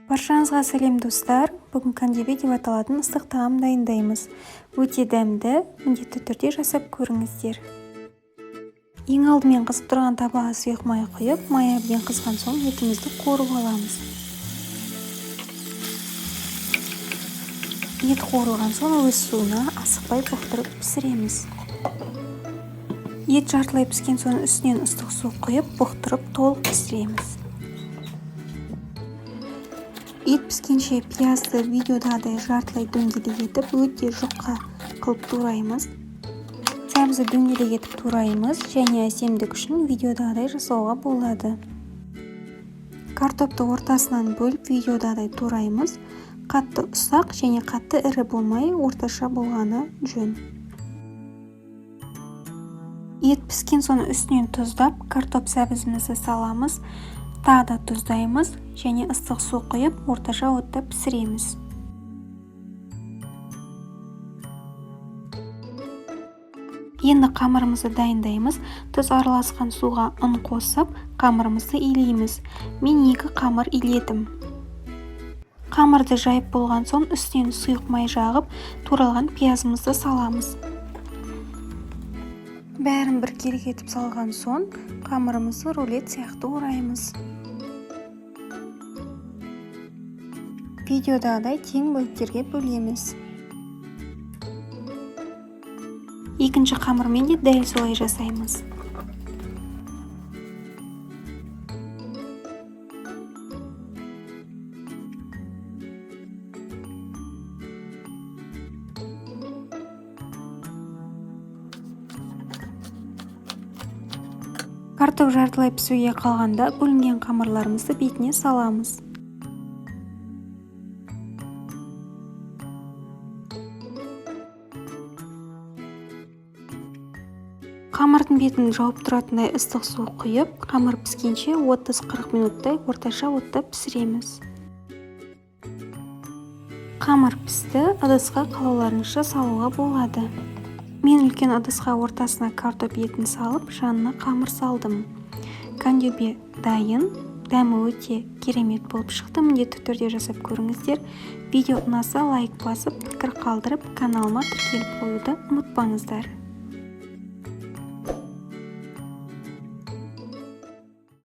Баршаңызға сәлем, достар! Бүгін кандюбе деп аталатын ыстық тағам дайындаймыз. Өте дәмді, міндетті түрде жасап көріңіздер. Ең алдымен қызып тұрған табаға сұйық май құйып, май әбден қызған соң етімізді қуырып аламыз. Ет қуырылған соң өз суына асықпай бұқтырып пісіреміз. Ет жартылай піскен соң үстінен ыстық су құйып, бұқтырып толық пісіреміз. Ет піскенше пиязды видеодағыдай жартылай дөңгелек етіп, өте жұқа қылып тураймыз. Сәбізді дөңгелек етіп тураймыз және әсемдік үшін видеодағыдай жасауға болады. Картопты ортасынан бөліп, видеодағыдай тураймыз. Қатты ұсақ және қатты ірі болмай, орташа болғаны жөн. Ет піскен соң үстінен тұздап, картоп сәбізімізді саламыз. Тағы да тұздаймыз және ыстық су құйып, орташа отта пісіреміз. Енді қамырымызды дайындаймыз. Тұз араласқан суға ұн қосып, қамырымызды илейміз. Мен 2 қамыр иледім. Қамырды жайып болған соң үстінен сұйық май жағып, туралған пиязымызды саламыз. Бәрін біркелкі етіп салған соң қамырымызды рулет сияқты ораймыз. Видеодағыдай тең бөліктерге бөлеміз. Екінші қамырмен де дәл солай жасаймыз. Картоп жартылай пісуге қалғанда бөлінген қамырларымызды бетіне саламыз. Қамырдың бетін жауып тұратындай ыстық су құйып, қамыр піскенше 30-40 минуттай орташа отта пісіреміз. Қамыр пісті, ыдысқа қалауларыңызша салуға болады. Мен үлкен ыдысқа ортасына картоп етін салып, жанына қамыр салдым. Кандюбе дайын, дәмі өте керемет болып шықты, міндетті түрде жасап көріңіздер. Видео ұнаса лайк басып, пікір қалдырып, каналыма тіркеліп қоюды ұмытпаңыздар.